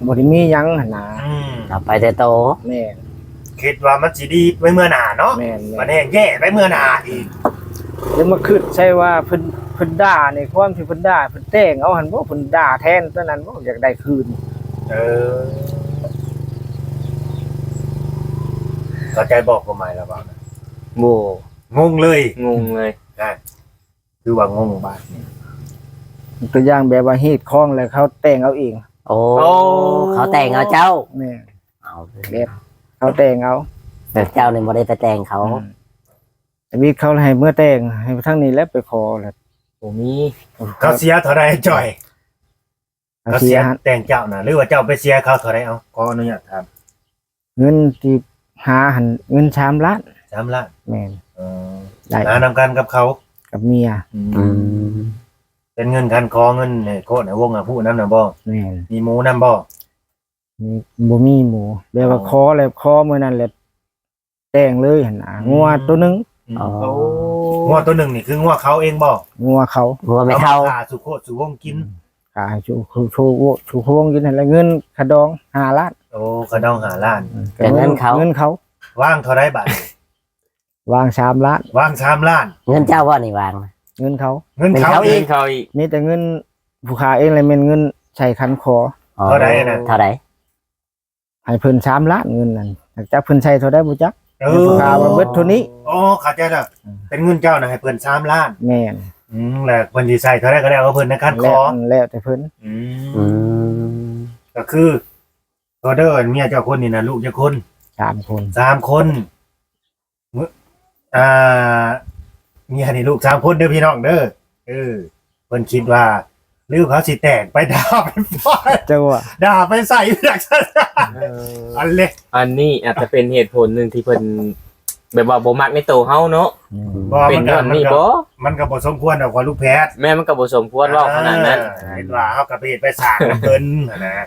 ບໍ່ໄດ້ມີຫຍັງຫັ້ນນະ. ອືມ ກໍໄປແຕ່ໂຕ. ແມ່ນ ຄິດວ່າມັນຊິດີໄປເມື່ອໜ້າເນາະ. ແມ່ນໆ ມັນແຮ່ງແຍ່ໄປເມື່ອໜ້າອີກ. ແລ້ວມາຄິດໃສ່ວ່າເພິ່ນ ເພິ່ນດ່ານີ້ ຄວາມທີ່ເພິ່ນດ່າ ເພິ່ນແຕ່ງເອົາຫັ້ນບໍ່? ເພິ່ນດ່າແທນຕົວນັ້ນບໍ່? ຢາກໄດ້ຄືນ. ເອີ ເຂົ້າໃຈບໍ່ຄວາມໝາຍລາວເວົ້ານະ? ບໍ່ ງົງເລີຍ ງົງເລີຍ. ອ່າ ຄືວ່າງົງບາດນີ້ ຕົວຢ່າງແບບວ່າຮີດຄອງແລ້ວເຂົາແຕ່ງເອົາເອງ. ໂອ້ ໂອ້ ເຂົາແຕ່ງເອົາເຈົ້າ. ແມ່ນ ເອົາ ແບບເຂົາແຕ່ງເອົາ ແບບເຈົ້ານີ້ບໍ່ໄດ້ໄປແຕ່ງເຂົາ. ອືມ ທຳອິດເຂົາໃຫ້ເມືອແຕ່ງ ໃຫ້ທາງນີ້ແຫຼະໄປຂໍແຫຼະ ບໍ່ມີ. ເຂົາເສຍເທົ່າໃດ ຈ່ອຍ? ເຂົາເສຍ ເຂົາເສຍແຕ່ງເຈົ້ານະ ຫຼືວ່າເຈົ້າໄປເສຍເຂົາເທົ່າໃດ? ເອົາ ຂໍອະນຸຍາດຖາມ. ເງິນທີ່ຫາຫັ້ນ ເງິນສາມລ້ານ. ສາມລ້ານ? ແມ່ນ. ເອີ ໄດ້ ຫານຳກັນກັບເຂົາ? ກັບເມຍ. ອືມ ອືມ ເປັນເງິນຄັນຂໍເງິນໃຫ້ໂຄດໃຫ້ວົງໃຫ້ຜູ້ນຳນະບໍ່? ແມ່ນ. ມີໝູນຳບໍ່? ມີ ບໍ່ມີໝູ ແບບວ່າ ອໍ ຂໍແລ້ວ ຂໍມື້ນັ້ນແຫຼະ ແຕ່ງເລີຍຫັ້ນນະ. ອືມ ງົວໂຕໜຶ່ງ. ອືມ ອໍ ງົວໂຕໜຶ່ງນີ້ຄືງົວເຂົາເອງບໍ່? ງົວເຂົາ. ງົວແມ່ເຖົ້າ ເອົາມາຂ້າສູ່ໂຄດສູ່ວົງກິນ. ອືມ ຂ້າໃຫ້ສູ່ ສູ່ ສູ່ ສູ່ວົງກິນຫັ້ນແຫຼະ. ເງິນຄ່າດອງຫ້າລ້ານ. ໂອ້ ຄ່າດອງຫ້າລ້ານ. ອືມ ແຕ່ເງິນເຂົາ ເງິນເຂົາ. ວາງເທົ່າໃດບາດນີ້? ວາງສາມລ້ານ. ວາງສາມລ້ານ. ເງິນເຈົ້າບໍ່ນີ້ວາງ? ເງິນເຂົາ. ເງິນເຂົາ ເງິນເຂົາອີກ. ເຂົາອີກ. ມີແຕ່ເງິນຜູ້ຂ້າເອງ ແລະແມ່ນເງິນໃສ່ຂັນຂໍ. ອໍ ເທົ່າໃດນະ? ເທົ່າໃດ? ໃຫ້ເພິ່ນສາມລ້ານເງິນນັ້ນ ຈັກເພິ່ນໃສ່ເທົ່າໃດບໍ່ຈັກ. ເອີ ຜູ້ຂ້າວ່າເບິດເທົ່ານີ້. ອໍ ເຂົ້າໃຈແລ້ວ. ອືມ ເປັນເງິນເຈົ້ານະ ໃຫ້ເພິ່ນສາມລ້ານ. ແມ່ນ. ອືມ ແລ້ວເພິ່ນຊິໃສ່ເທົ່າໃດກໍແລ້ວເພິ່ນນະ ຄັນຂໍ. ແລ້ວແຕ່ເພິ່ນ. ອືມ ອືມ ກໍຄື ອໍເດີ ເມຍເຈົ້າຄົນນີ້ນະ ລູກຈັກຄົນ? ສາມຄົນ. ສາມຄົນ. ມື້ ອ່າ ເມຍນີ້ລູກສາມຄົນເດີພີ່ນ້ອງເດີ. ເອີ ເພິ່ນຄິດວ່າ ຫຼືເຂົາຊິແຕກໄປດ່າໄປຟ້ອງ ເຈົ້າວ່າ ດ່າໄປໃສ່ຈັ່ງຊັ້ນ. ເອີ ອັນເລະ ອັນນີ້ອາດຈະເປັນເຫດຜົນໜຶ່ງທີ່ເພິ່ນແບບວ່າບໍ່ມັກໃນໂຕເຮົາເນາະ. ອືມ ບໍ່ ເປັນແບບນີ້ບໍ່? ມັນກໍ ມັນກໍບໍ່ສົມຄວນດອກວ່າລູກແພດ. ແມ່ນ ມັນກໍບໍ່ສົມຄວນເວົ້າຂະໜາດນັ້ນ. ອ່າ ເຫັນວ່າເຮົາກໍໄປເຮັດໄປສ້າງນຳເພິ່ນຫັ້ນນະ.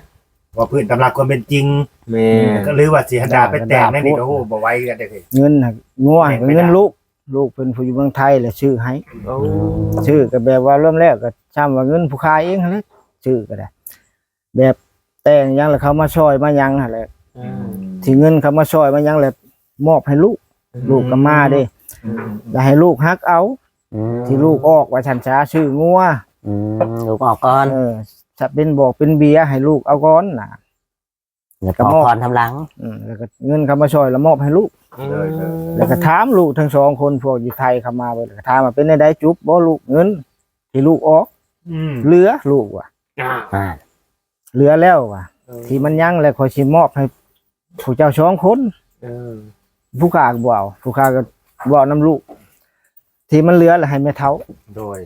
ເວົ້າພື້ນຕາມຫຼັກຄວາມເປັນຈິງ. ແມ່ນ. ກໍຫຼືວ່າຊິຫາໄປແຕ່ງໃນນີ້ກໍ ໂອ້ ບໍ່ໄຫວກັນເດ້. ເງິນຫັ້ນ ງົວຫັ້ນກໍເງິນລູກ. ລູກເພິ່ນຜູ້ຢູ່ເມືອງໄທແຫຼະຊື້ໃຫ້. ໂອ້ ຊື້ກໍແບບວ່າລວມແລ້ວກໍຊ່ຳວ່າເງິນຜູ້ຂາຍເອງຫັ້ນແຫຼະ ຊື້ກໍໄດ້ ແບບແຕ່ງຫຍັງແລ້ວເຂົາມາຊ່ອຍມາຫຍັງຫັ້ນແຫຼະ ອືມ ທີ່ເງິນເຂົາມາຊ່ອຍມາຫຍັງແລ້ວມອບໃຫ້ລູກ ອືມ ລູກກໍມາເດ້ ອືມ ແລ້ວໃຫ້ລູກຮັກເອົາ ອືມ ທີ່ລູກອອກວ່າຊັ້ນຊະ ຊື້ງົວ ອືມ ລູກອອກກ່ອນ ເອີ ຈະເປັນບອກເປັນເບຍໃຫ້ລູກເອົາກ່ອນນະ ແລ້ວກໍຂໍພອນທຳຫຼັງ ອືມ ແລ້ວກໍເງິນເຂົາມາຊ່ອຍແລ້ວມອບໃຫ້ລູກ ອືມ ໂດຍໆ ແລ້ວກໍຖາມລູກທັງສອງຄົນ ພວກຢູ່ໄທເຂົ້າມາເບິດ ກໍຖາມວ່າເປັນແນວໃດ ຈຸບບໍ່ລູກ ເງິນທີ່ລູກອອກ ອືມ ເຫຼືອລູກວ່າ ອ່າ ອ່າ ເຫຼືອແລ້ວວ່າ ເອີ ທີ່ມັນຍັງແລ້ວຂ້ອຍຊິມອບໃຫ້ ຜູ້ເຈົ້າສອງຄົນ ເອີ ຜູ້ຂ້າກໍບໍ່ເອົາ ຜູ້ຂ້າກໍເວົ້ານຳລູກ ທີ່ມັນເຫຼືອລະໃຫ້ແມ່ເຖົ້າ ໂດຍ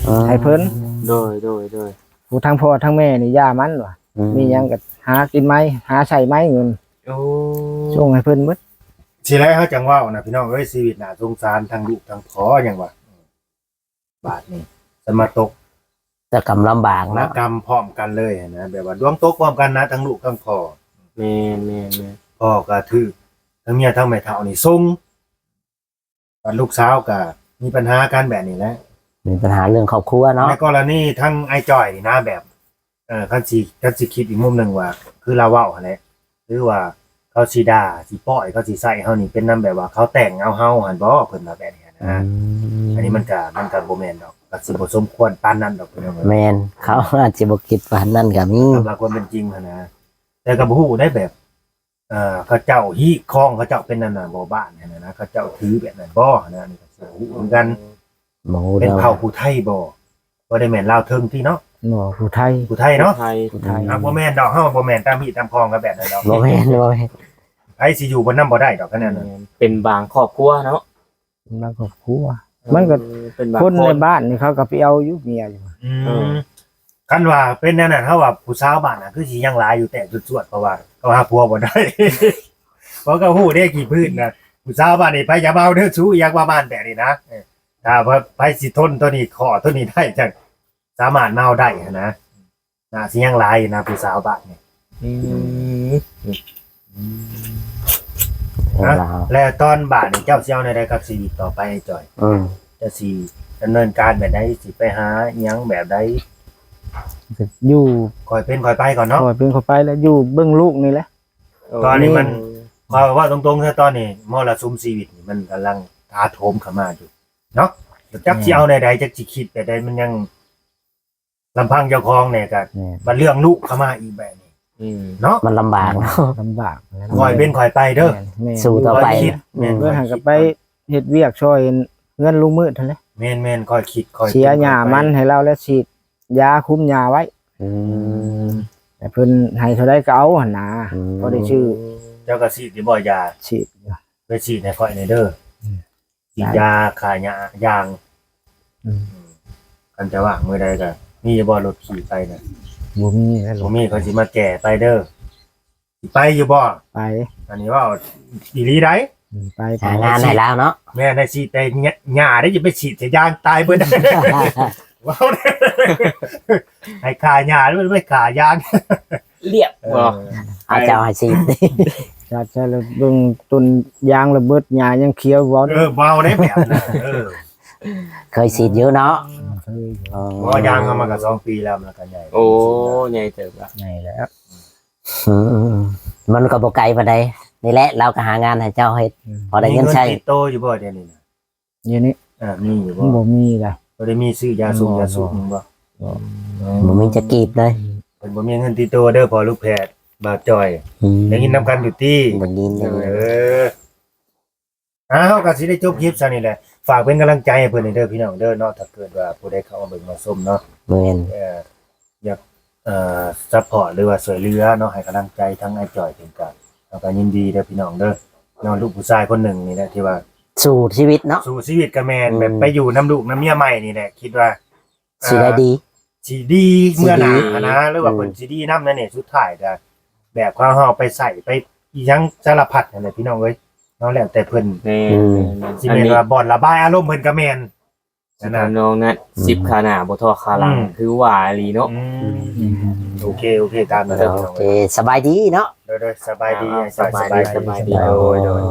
ເອີ ໃຫ້ເພິ່ນ ໂດຍ ໂດຍ ໂດຍ ຜູ້ທັງພໍ່ທັງແມ່ນີ້ຢ່າມັນວ່າ ອືມ ມີຫຍັງກໍຫາກິນໃໝ່ ຫາໃຊ້ໃໝ່ເງິນ ໂອ້ ສົ່ງໃຫ້ເພິ່ນເບິດ ຊິແລເຮົາຈັ່ງເວົ້ານະ ພີ່ນ້ອງເອີຍ ຊີວິດໜ້າສົງສານ ທັງລູກທັງພໍ່ຫຍັງວ່າ ບາດນີ້ ສະມາຕົກ ຊະກຳລຳບາກເນາະ ຊະກຳພ້ອມກັນເລີຍຫັ້ນນະ ແບບວ່າດວງຕົກພ້ອມກັນນະ ທັງລູກທັງພໍ່ ແມ່ນໆໆ ພໍ່ກໍຖືກ ທັງເມຍທັງແມ່ເຖົ້ານີ້ສົ່ງ ບາດລູກສາວກໍມີບັນຫາກັນແບບນີ້ແຫຼະ ມີບັນຫາເລື່ອງຄອບຄົວເນາະ ໃນກໍລະນີທັງອ້າຍຈ້ອຍນີ້ນະ ແບບ ເອີ ຄັນຊິ ຄັນຊິຄິດອີກມຸມໜຶ່ງວ່າ ຄືລາວເວົ້າຫັ້ນແຫຼະ ຫຼືວ່າເຂົາຊິດ່າ ຊິປ້ອຍ ເຂົາຊິໃສ່ເຮົານີ້ ເປັນນຳແບບວ່າເຂົາແຕ່ງເອົາເຮົາຫັ້ນບໍ ເພິ່ນວ່າແບບນີ້ນະ ອືມ ອັນນີ້ມັນກະ ມັນກະບໍ່ແມ່ນດອກ ກະຊິບໍ່ສົມຄວນປານນັ້ນດອກ ພີ່ນ້ອງເອີຍ ແມ່ນ ເຂົາອາດຊິບໍ່ຄິດປານນັ້ນກະມີ ຕາມຫຼັກຄວາມເປັນຈິງຫັ້ນນະ ແຕ່ກະບໍ່ຮູ້ໄດ້ແບບ ເອີ ເຂົາເຈົ້າຮີດຄອງ ເຂົາເຈົ້າເປັນອັນນັ້ນບໍ່ ບ້ານຫັ້ນນະ ເຂົາເຈົ້າຖືແບບນັ້ນບໍ່ຫັ້ນນະ ອັນນີ້ກໍບໍ່ຮູ້ຄືກັນ ບໍ່ຮູ້ ເປັນເຜົ່າຜູ້ໄທບໍ່ ບໍ່ໄດ້ແມ່ນລາວເທິງຕິເນາະ ບໍ່ ຜູ້ໄທ ຜູ້ໄທເນາະ ຜູ້ໄທ ຜູ້ໄທ ອ່າ ບໍ່ແມ່ນດອກ ເຮົາບໍ່ແມ່ນຕາມຮີດຕາມຄອງກັນແບບນັ້ນດອກ ບໍ່ແມ່ນ ບໍ່ແມ່ນ ໃຜຊິຢູ່ບ່ອນນັ້ນບໍ່ໄດ້ດອກ ຂະໜາດນັ້ນ ແມ່ນ ເປັນບາງຄອບຄົວເນາະ ບາງຄອບຄົວ ເອີ ມັນກໍ ເປັນບາງຄົນ ຄົນໃນບ້ານນີ້ເຂົາກໍໄປເອົາຢູ່ເມຍຢູ່ ອືມ ເອີ ຄັນວ່າເປັນແນວນັ້ນ ເຮົາວ່າຜູ້ສາວບ້ານນະ ຄືຊິຍັງຫຼາຍຢູ່ແຕ່ຈວດໆ ເພາະວ່າເຂົາຫາຜົວບໍ່ໄດ້ ເພາະເຂົາຮູ້ເດ້ຂີ້ພື້ນນະ ຜູ້ສາວບ້ານນີ້ ໃຜຢ່າມາເອົາເດີຊູ ອີຫຍັງປະມານແບບນີ້ນະ ເອີ ຖ້າວ່າໃຜຊິທົນໂຕນີ້ ຂໍ້ໂຕນີ້ໄດ້ ຈັ່ງສາມາດມາເອົາໄດ້ຫັ້ນນະ ໜ້າຊິຍັງຫຼາຍຢູ່ນະ ຜູ້ສາວບ້ານນີ້ ອືມ ອືມ ແລ້ວຕອນບາດນີ້ເຈົ້າຊິເອົາແນວໃດກັບຊີວິດຕໍ່ໄປອ້າຍຈ້ອຍ? ອືມ ເຈົ້າຊິດຳເນີນການແບບໃດ? ຊິໄປຫາອີ່ຫຍັງແບບໃດ? ກໍຢູ່ ຄ່ອຍເປັນຄ່ອຍໄປກ່ອນເນາະ ຄ່ອຍເປັນຄ່ອຍໄປ ແລ້ວຢູ່ເບິ່ງລູກນີ້ແຫຼະ ໂອ້ ຕອນນີ້ມັນ ຂ້ອຍເວົ້າຕົງໆ ຕອນນີ້ມໍລະສຸມຊີວິດນີ້ມັນກຳລັງຖາໂຖມເຂົ້າມາຢູ່ເນາະ ຈັກຊິເອົາແນວໃດ ຈັກຊິຄິດແບບໃດ ມັນຍັງ ລຳພັງເຈົ້າຂອງແດ່ກໍ ແມ່ນ ບັດເລື່ອງລູກເຂົ້າມາອີກແບບນີ້ ອືມ ເນາະ ມັນລຳບາກເນາະ ລຳບາກ ຄ່ອຍເປັນຄ່ອຍໄປເດີ ແມ່ນ ແມ່ນ ສູ້ຕໍ່ໄປ ຄ່ອຍຄິດ ແມ່ນ ເບິ່ງຫັ້ນກໍໄປເຮັດວຽກຊ່ອຍເຮືອນລຸງມືດຫັ້ນແຫຼະ ແມ່ນໆ ຄ່ອຍຄິດຄ່ອຍ ເສຍຫຍ້າມັນໃຫ້ລາວ ແລ້ວສີດຢາຄຸມຫຍ້າໄວ້ ອືມ ໃຫ້ເພິ່ນໃຫ້ເທົ່າໃດກໍເອົາຫັ້ນນາ ອືມ ພໍໄດ້ຊື້ ເຈົ້າກໍສີດຢູ່ບໍ່ຢາ? ສີດຢູ່ ໄປສີດໃຫ້ຂ້ອຍແດ່ເດີ ອືມ ສີດຢາຂ້າຫຍ້າຢາງ ອືມ ຄັນຈະວ່າງມື້ໃດກໍມີຢູ່ບໍ່ລົດຂີ່ໄປນະ? ບໍ່ມີແລ້ວ ບໍ່ມີ ຂ້ອຍຊິມາແກ່ໄປເດີ ຊິໄປຢູ່ບໍ່? ໄປ ອັນນີ້ເວົ້າອີ່ຫຼີໃດ໋ ອືມ ໄປ ຫາງານໃຫ້ລາວເນາະ ແມ່ນ ໃຫ້ສີດແຕ່ຫຍ້າເດ້ ຢ່າໄປສີດໃສ່ຢາງຕາຍເບິດ ເວົ້າ ໃຫ້ຂ້າຫຍ້າ ໄປຂ້າຢາງ ລຽບ ເອີ ບໍ່ ເອົາເຈົ້າໃຫ້ສີດ ຈະ ຈະເບິ່ງຕົ້ນຢາງລະເບີດ ຫຍ້າຍັງຂຽວບໍ່ ເອີ ເວົ້າໄດ້ແບບນັ້ນ ເອີ ເຄີຍສີດຢູ່ເນາະ ເຄີຍຢູ່ ອໍ ບໍ່ ຢາງເຮົາມາກໍສອງປີແລ້ວ ມັນກໍໃຫຍ່ ໂອ້ ໃຫຍ່ເຕີບລະ ໃຫຍ່ແລ້ວ ອືມ ມັນກໍບໍ່ໄກປານໃດ ນີ້ແຫຼະ ລາວກໍຫາງານໃຫ້ເຈົ້າເຮັດ ອືມ ພໍໄດ້ເງິນໃຊ້ ມີເງິນຕິດໂຕຢູ່ບໍ່ດຽວນີ້ນະ? ດຽວນີ້ ອ່າ ມີຢູ່ບໍ່? ບໍ່ມີລະ ບໍ່ໄດ້ມີຊື້ຢາສູບ ບໍ່ ຢາສູບ ບໍ່ ບໍ່ ອືມ ບໍ່ມີຈັກກີບເລີຍ ເພິ່ນບໍ່ມີເງິນຕິດໂຕເດີ ພໍ່ລູກແພດ ບ່າວຈ່ອຍ ອືມ ໄດ້ຍິນນຳກັນຢູ່ຕິ ໄດ້ຍິນ ເອີ ອ່າ ເຮົາກໍຊິໄດ້ຈົບຄລິບຊ່ຳນີ້ແຫຼະ ຝາກເປັນກຳລັງໃຈໃຫ້ເພິ່ນແດ່ເດີພີ່ນ້ອງເດີເນາະ ຖ້າເກີດວ່າຜູ້ໃດເຂົ້າມາເບິ່ງມາຊົມເນາະ ແມ່ນ ເອີ ຢາກ ເອີ ຊັບພອດ ຫຼືວ່າຊ່ວຍເຫຼືອເນາະ ໃຫ້ກຳລັງໃຈທາງອ້າຍຈ່ອຍເພິ່ນກໍ ເຮົາກໍຍິນດີເດີພີ່ນ້ອງເດີເນາະ ລູກຜູ້ຊາຍຄົນໜຶ່ງນີ້ແຫຼະທີ່ວ່າສູ້ຊີວິດເນາະ ສູ້ຊີວິດກໍແມ່ນ ອືມ ແບບໄປຢູ່ນຳລູກນຳເມຍໃໝ່ນີ້ແຫຼະ ຄິດວ່າ ຊິໄດ້ດີ ອ່າ ຊິດີເມື່ອໜ້າຫັ້ນນະ ຊິດີ ຫຼືວ່າ ອືມ ເພິ່ນຊິດີນຳນັ້ນນີ້ ສຸດທ້າຍກໍແບບເຂົາເຮົາໄປໃຊ້ໄປອີ່ຫຍັງສາລະພັດຫັ້ນແຫຼະພີ່ນ້ອງເອີຍເນາະ ແລ້ວແຕ່ເພິ່ນ ແມ່ນ ອືມ ແມ່ນໆ ຊິແມ່ນວ່າບ່ອນລະບາຍອາລົມເພິ່ນກໍແມ່ນ ຊິທຳນອງນັ້ນ ອືມ ສິບຂາໜ້າບໍ່ທໍ່ຂາຫຼັງ ອືມ ຄືວ່າອີ່ຫຼີເນາະ ອືມ ໂອເຄ ໂອເຄ ຕາມນັ້ນ ໂອເຄ ສະບາຍດີເນາະ ໂດຍໆ ສະບາຍດີ ອ່າ ສະບາຍດີ ສະບາຍດີ ໂດຍໆ ໂດຍ